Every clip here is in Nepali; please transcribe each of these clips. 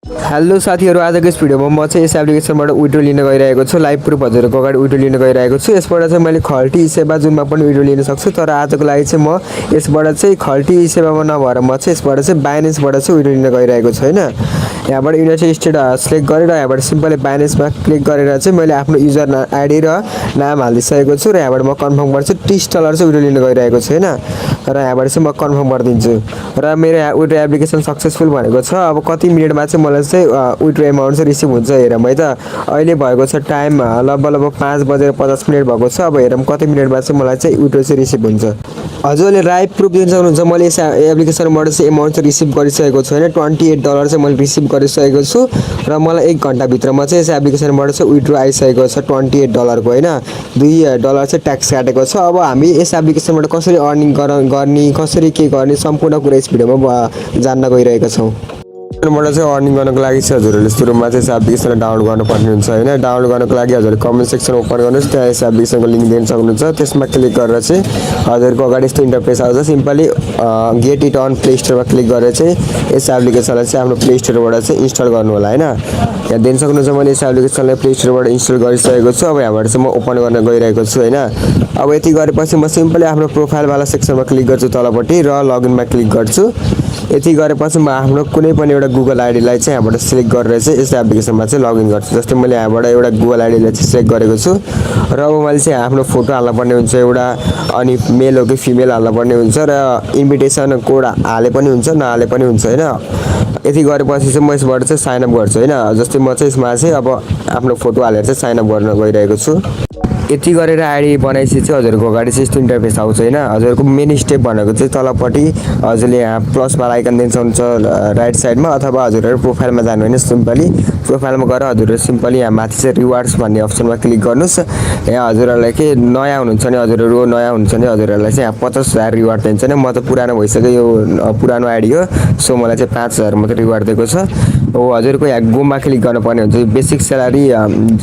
हेलो साथीहरु, आजको यस भिडियोमा म चाहिँ यस एप्लिकेसनबाट विड्रो लिन गइरहेको छु। लाइभ प्रुफ हजुरको अगाडि विड्रो लिन गइरहेको छु। यसबाट चाहिँ मैले खल्टी सेवा जुनमा पनि विड्रो लिन सक्छु, तर आजको लागि चाहिँ म यसबाट चाहिँ खल्टी सेवामा नभएर म चाहिँ यसबाट चाहिँ बाइनेन्सबाट चाहिँ विड्रो लिन गइरहेको छु हैन। यहाँबाट युनाइटेड स्टेट सेलेक्ट गरेर यहाँबाट सिम्पली बाइनेन्समा क्लिक गरेर चाहिँ मैले आफ्नो युजर आइडी र नाम हालिसकेको छु र यहाँबाट म कन्फर्म गर्छु। $30 चाहिँ विड्रो लिन गइरहेको छु हैन। र यहाँबाट चाहिँ म कन्फर्म गरिदिन्छु र मेरो विड्रो एप्लिकेसन सक्सेसफुल भनेको छ। अब कति मिनेटमा चाहिँ मलाई चाहिँ विड्रो एमाउन्ट चाहिँ रिसिभ हुन्छ हेरौँ है त। अहिले भएको छ टाइम लगभग 5:50 भएको छ। अब हेरौँ कति मिनेटमा चाहिँ मलाई चाहिँ विड्रो चाहिँ रिसिभ हुन्छ। हजुरले लाइभ प्रुफ दिन सक्नुहुन्छ। मैले यस एप्लिकेसनबाट चाहिँ एमाउन्ट चाहिँ रिसिभ गरिसकेको छु हैन। $28 चाहिँ मैले रिसिभ गरिसकेको छु र मलाई 1 घण्टाभित्रमा चाहिँ यस एप्लिकेसनबाट चाहिँ विड्रो आइसकेको छ $28 को हैन। $2 चाहिँ ट्याक्स काटेको छ। अब हामी यस एप्लिकेसनबाट कसरी अर्निङ गर्ने, कसरी के गर्ने सम्पूर्ण कुरा यस भिडियोमा जान्न गइरहेका छौँ। बाट चाहिँ अर्निङ गर्नको लागि चाहिँ हजुरहरूले सुरुमा चाहिँ यस एप्लिकेसन डाउनलोड गर्नुपर्ने हुन्छ हैन। डाउनलोड गर्नको लागि हजुरले कमेन्ट सेक्सन ओपन गर्नुहोस्, त्यहाँ यस एप्लिकेसनको लिङ्क दिन सक्नुहुन्छ। त्यसमा क्लिक गरेर चाहिँ हजुरको अगाडि यस्तो इन्टरफेस आउँछ। Simply get it on play स्टोरमा क्लिक गरेर चाहिँ यस एप्लिकेसनलाई चाहिँ आफ्नो प्ले स्टोरबाट चाहिँ इन्स्टल गर्नु होला हैन। यहाँ दिन सक्नुहुन्छ मैले यस एप्लिकेसनलाई प्ले स्टोरबाट इन्स्टल गरिसकेको छु। अब यहाँबाट चाहिँ म ओपन गर्न गइरहेको छु हैन। अब यति गरेपछि म सिम्पली आफ्नो प्रोफाइलवाला सेक्सनमा क्लिक गर्छु तलपट्टि र लगइनमा क्लिक गर्छु। यति गरेपछि म आफ्नो कुनै पनि एउटा गुगल आइडीलाई चाहिँ यहाँबाट सिलेक्ट गरेर चाहिँ यस एप्लिकेसनमा चाहिँ लगइन गर्छु। जस्तै मैले यहाँबाट एउटा गुगल आइडीलाई चाहिँ सिलेक्ट गरेको छु र अब मैले चाहिँ आफ्नो फोटो हाल्नुपर्ने हुन्छ एउटा, अनि मेल हो कि फिमेल हाल्नुपर्ने हुन्छ र इन्भिटेसन कोड हाले पनि हुन्छ नहाले पनि हुन्छ हैन। यति गरेपछि चाहिँ म यसबाट चाहिँ साइन अप गर्छु हैन। जस्तै म चाहिँ यसमा चाहिँ अब आफ्नो फोटो हालेर चाहिँ साइन अप गर्न गइरहेको छु। यति गरेर आइडी बनाएपछि चाहिँ हजुरको अगाडि चाहिँ यस्तो इन्टरफेस आउँछ हैन। हजुरको मेन स्टेप भनेको चाहिँ तलपट्टि हजुरले यहाँ प्लस वाला आइकन दिन सक्नुहुन्छ राइट साइडमा, अथवा हजुरहरू प्रोफाइलमा जानु हैन। सिम्पली प्रोफाइलमा गएर हजुरहरू सिम्पली यहाँ माथि चाहिँ रिवार्ड्स भन्ने अप्सनमा क्लिक गर्नुहोस्। यहाँ हजुरहरूलाई के नयाँ हुनुहुन्छ भने हजुरहरू नयाँ हुनुहुन्छ भने हजुरहरूलाई चाहिँ यहाँ 50,000 रिवार्ड दिन्छ नि। म त पुरानो भइसक्यो, यो पुरानो आइडी हो, सो मलाई चाहिँ 5,000 मात्रै रिवार्ड दिएको छ। हो हजुरको यहाँ गोमा क्लिक गर्नुपर्ने हुन्छ। बेसिक स्यालेरी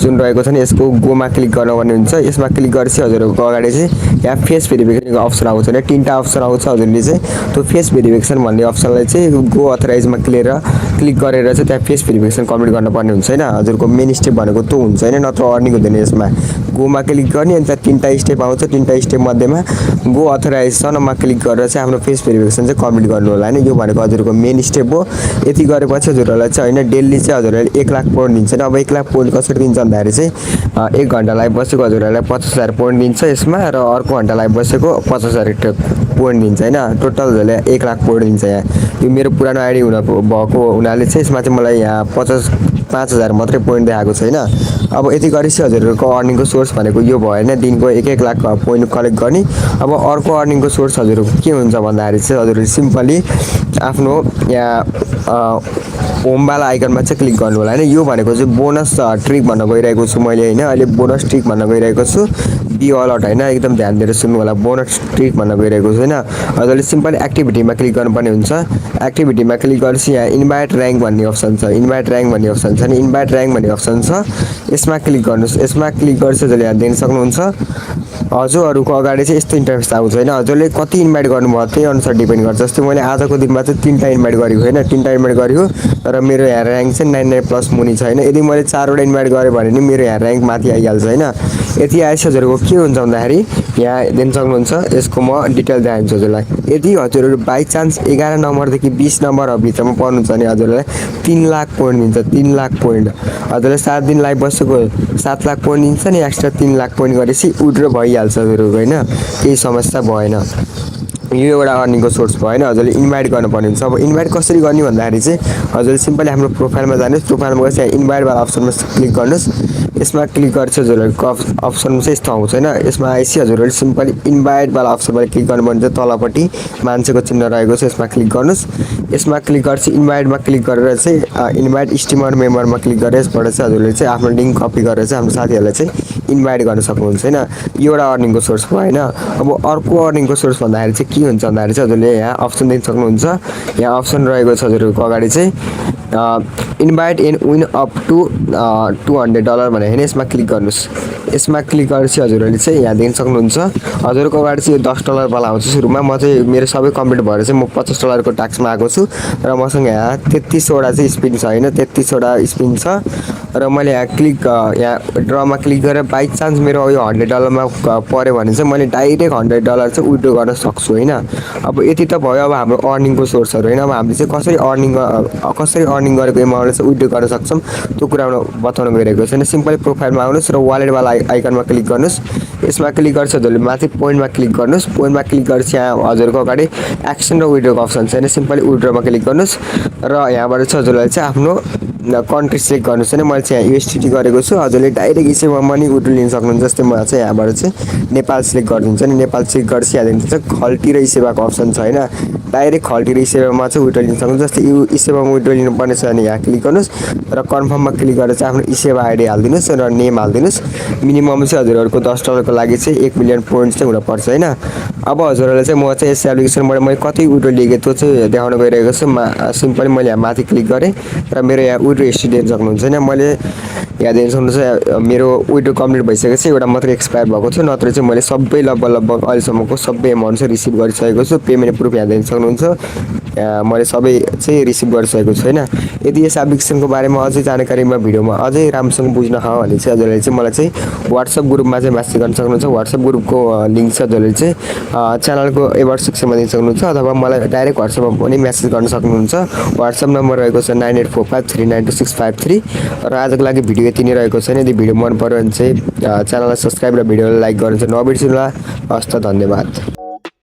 जुन रहेको छ नि यसको गोमा क्लिक गर्नुपर्ने हुन्छ। यसमा क्लिक गरेपछि हजुरको अगाडि चाहिँ यहाँ फेस भेरिफिकेसनको अप्सन आउँछ हैन। 3टा अप्सन आउँछ। हजुरले चाहिँ त्यो फेस भेरिफिकेसन भन्ने अप्सनलाई चाहिँ गो अथराइजमा क्लिक गरेर चाहिँ त्यहाँ फेस भेरिफिकेसन कम्प्लिट गर्नुपर्ने हुन्छ हैन। हजुरको मेन स्टेप भनेको त्यो हुन्छ हैन, नत्र अर्निङ हुँदैन यसमा। गोमा क्लिक गर्ने अनि त्यहाँ 3टा स्टेप आउँछ। 3टा स्टेप मध्येमा गो अथराइजेसनमा क्लिक गरेर चाहिँ आफ्नो फेस भेरिफिकेसन चाहिँ कम्प्लिट गर्नु होला हैन। यो भनेको हजुरको मेन स्टेप हो। यति गरेपछि हजुरहरूलाई चाहिँ हैन डेली चाहिँ हजुरहरूले 1 लाख पोइन्ट दिन्छ। अब 1 लाख पोइन्ट कसरी दिन्छ भन्दाखेरि चाहिँ 1 घण्टा लाइभ बसेको हजुरहरूलाई 50,000 पोइन्ट दिन्छ यसमा, र अर्को घण्टा लाइभ बसेको 50,000 पोइन्ट दिन्छ हैन। टोटल हजुरले 1 लाख पोइन्ट दिन्छ। यहाँ यो मेरो पुरानो आइडी भएको हुनाले चाहिँ यसमा चाहिँ मलाई यहाँ 5,000 मात्रै पोइन्ट देखाएको छैन। अब यति गरेपछि हजुरहरूको अर्निङको सोर्स भनेको यो भयो हैन, दिनको 1-1 लाख पोइन्ट कलेक्ट गर्ने। अब अर्को अर्निङको सोर्स हजुरको के हुन्छ भन्दाखेरि चाहिँ हजुरले सिम्पली आफ्नो यहाँ होमवाला आइकनमा चाहिँ क्लिक गर्नु होला हैन। यो भनेको चाहिँ बोनस ट्रिक भन्न गइरहेको छु मैले हैन। अहिले बोनस ट्रिक भन्न गइरहेको छु। बी अलर्ट हैन, एकदम ध्यान दिएर सुन्नु होला। बोनस ट्रिक भन्न गइरहेको छु हैन। हजुरले सिम्पली एक्टिभिटीमा क्लिक गर्नुपर्ने हुन्छ। एक्टिभिटीमा क्लिक गरेपछि यहाँ इन्भाइट र्याङ्क भन्ने अप्सन छ। इन्भाइट र्याङ्क भन्ने अप्सन छ नि, इन्भाइट र्याङ्क भन्ने अप्सन छ। यसमा क्लिक गर्नुहोस्। यसमा क्लिक गरेपछि हजुरले यहाँ दिन सक्नुहुन्छ। हजुरहरूको अगाडि चाहिँ यस्तो इन्टरफेस आउँछ हैन। हजुरले कति इन्भाइट गर्नुभयो त्यही अनुसार डिपेन्ड गर्छ। जस्तै मैले आजको दिनमा चाहिँ 3टा इन्भाइट गरेको हैन, 3टा इन्भाइट गरेको, र मेरो यहाँ र्याङ्क चाहिँ 99+ मुनि छ हैन। यदि मैले 4वटा इन्भाइट गरेँ भने नि मेरो यहाँ र्याङ्क माथि आइहाल्छ हैन। यति आएपछि हजुरको के हुन्छ भन्दाखेरि यहाँ दिन सक्नुहुन्छ। यसको म डिटेल देखाइदिन्छु हजुरलाई। यदि हजुरहरू बाइ चान्स 11 नम्बरदेखि 20 नम्बरभित्रमा पर्नुहुन्छ भने हजुरलाई 3 लाख पोइन्ट दिन्छ। 3 लाख पोइन्ट हजुरले 7 दिन लाइभ बसेको 7 लाख पोइन्ट दिन्छ नि। एक्स्ट्रा 3 लाख पोइन्ट गरेपछि विड्रो भइहाल्छ हजुरहरूको हैन, केही समस्या भएन। यो एउटा अर्निङको सोर्स भयो हैन। हजुरले इन्भाइट गर्नुपर्ने हुन्छ। अब इन्भाइट कसरी गर्ने भन्दाखेरि चाहिँ हजुरले सिम्पली हाम्रो प्रोफाइलमा जानुहोस्। प्रोफाइलमा गएपछि यहाँ इन्भाइटवाला अप्सनमा क्लिक गर्नुहोस्। यसमा क्लिक गरेपछि हजुरहरूको अप्सन चाहिँ यस्तो आउँछ हैन। यसमा आएपछि हजुरहरूले सिम्पली इन्भाइटवाला अप्सनमा क्लिक गर्नुपर्ने हुन्छ। तलपट्टि मान्छेको चिन्ह रहेको छ, यसमा क्लिक गर्नुहोस्। यसमा क्लिक गरेपछि इन्भाइटमा क्लिक गरेर चाहिँ इन्भाइट स्टिमर मेम्बरमा क्लिक गरेर यसबाट चाहिँ हजुरले चाहिँ आफ्नो लिङ्क कपी गरेर चाहिँ हाम्रो साथीहरूलाई चाहिँ इन्भाइट गर्न सक्नुहुन्छ हैन। यो एउटा अर्निङको सोर्स भयो हैन। अब अर्को अर्निङको सोर्स भन्दाखेरि चाहिँ के हुन्छ भन्दाखेरि चाहिँ हजुरले यहाँ अप्सन दिन सक्नुहुन्छ। यहाँ अप्सन रहेको छ हजुरहरूको अगाडि चाहिँ invite and win up to $200 भने होइन यसमा क्लिक गर्नुहोस्। यसमा क्लिक गरेपछि हजुरहरूले चाहिँ यहाँ देख्न सक्नुहुन्छ हजुरको अगाडि चाहिँ $10 वाला आउँछ सुरुमा। म चाहिँ मेरो सबै कम्प्लिट भएर चाहिँ म $50 को टास्कमा आएको छु र मसँग यहाँ 33 वटा चाहिँ स्पिन छ होइन, 33 वटा स्पिन छ र मैले यहाँ यहाँ ड्रमा क्लिक गरेर बाई चान्स मेरो यो $100 मा पऱ्यो भने चाहिँ मैले डाइरेक्ट $100 चाहिँ विथड्र गर्न सक्छु होइन। अब यति त भयो अब हाम्रो अर्निङको सोर्सहरू होइन। अब हामीले चाहिँ कसरी अर्निङ गरेको एमाउन्टले चाहिँ विथड्र गर्न सक्छौँ त्यो कुरा बताउन गइरहेको छैन। सिम्पली प्रोफाइलमा आउनुहोस् र वालेट वाला आइकनमा क्लिक गर्नुहोस्। यसमा क्लिक गरेपछि हजुरले माथि पोइन्टमा क्लिक गर्नुहोस्। पोइन्टमा क्लिक गरेपछि यहाँ हजुरको अगाडि एक्सन र विथड्रको अप्सन छैन, सिम्पली विथड्रमा क्लिक गर्नुहोस् र यहाँबाट चाहिँ हजुरलाई चाहिँ आफ्नो कन्ट्री सेलेक्ट गर्नुहोस् होइन। मैले चाहिँ यहाँ USDT गरेको छु, हजुरले डाइरेक्ट इसेमा मनी विथड्र लिन सक्नुहुन्छ। जस्तै म चाहिँ यहाँबाट चाहिँ नेपाल सिलेक्ट गरिदिन्छु नि, नेपाल सिलेक्ट गरेपछि यहाँ देख्नुहुन्छ खल्टी र इसेवाको अप्सन छ होइन, डाइरेक्ट खल्टी र इसेवामा चाहिँ विथड्र लिन सक्नुहुन्छ। जस्तै इसेवामा विथड्र लिनुपर्ने छ भने यहाँ क्लिक गर्नुहोस् र कन्फर्ममा क्लिक गरेर चाहिँ आफ्नो इसेवा आइडी हालिदिनुहोस् र नेम हालिदिनुहोस्। मिनिमम चाहिँ हजुरहरूको $10 को लागि चाहिँ 1 मिलियन पोइन्ट चाहिँ हुनपर्छ होइन। अब हजुरहरूले चाहिँ म चाहिँ यस एप्लिकेसनबाट मैले कति विथड्र लिएको त्यो चाहिँ देखाउन गइरहेको छु। सिम्पली मैले यहाँ माथि क्लिक गरेँ र मेरो यहाँ विथड्र हिस्ट्री देख्न सक्नुहुन्छ होइन। मैले यहाँ देख्न सक्नुहुन्छ मेरो विथड्र कम्प्लिट भइसकेपछि एउटा मात्रै एक्सपायर भएको छ, नत्र चाहिँ मैले सबै लगभग अहिलेसम्मको सबै एमाउन्ट चाहिँ रिसिभ गरिसकेको छु। पेमेन्ट प्रुफ यहाँ देख्न सक्नुहुन्छ, मैले सबै चाहिँ रिसिभ गरिसकेको छु होइन। यदि यस एप्लिकेसनको बारेमा अझै जानकारी म भिडियोमा अझै राम्रोसँग बुझ्न भने चाहिँ हजुरले चाहिँ मलाई चाहिँ WhatsApp ग्रुपमा चाहिँ मेसेज गर्न सक्नुहुन्छ। WhatsApp ग्रुपको लिङ्क चाहिँ हजुरले चाहिँ च्यानलको एबाउट सेक्सनमा दिन सक्नुहुन्छ अथवा मलाई डाइरेक्ट WhatsAppमा पनि मेसेज गर्न सक्नुहुन्छ। WhatsApp नम्बर रहेको छ 9845392653 र आजको लागि भिडियो यति नै रहेको छ। यदि भिडियो मन पर्यो भने चाहिँ च्यानललाई सब्सक्राइब र भिडियोलाई लाइक गर्नु चाहिँ नबिर्सिनुहोला। हस्त, धन्यवाद।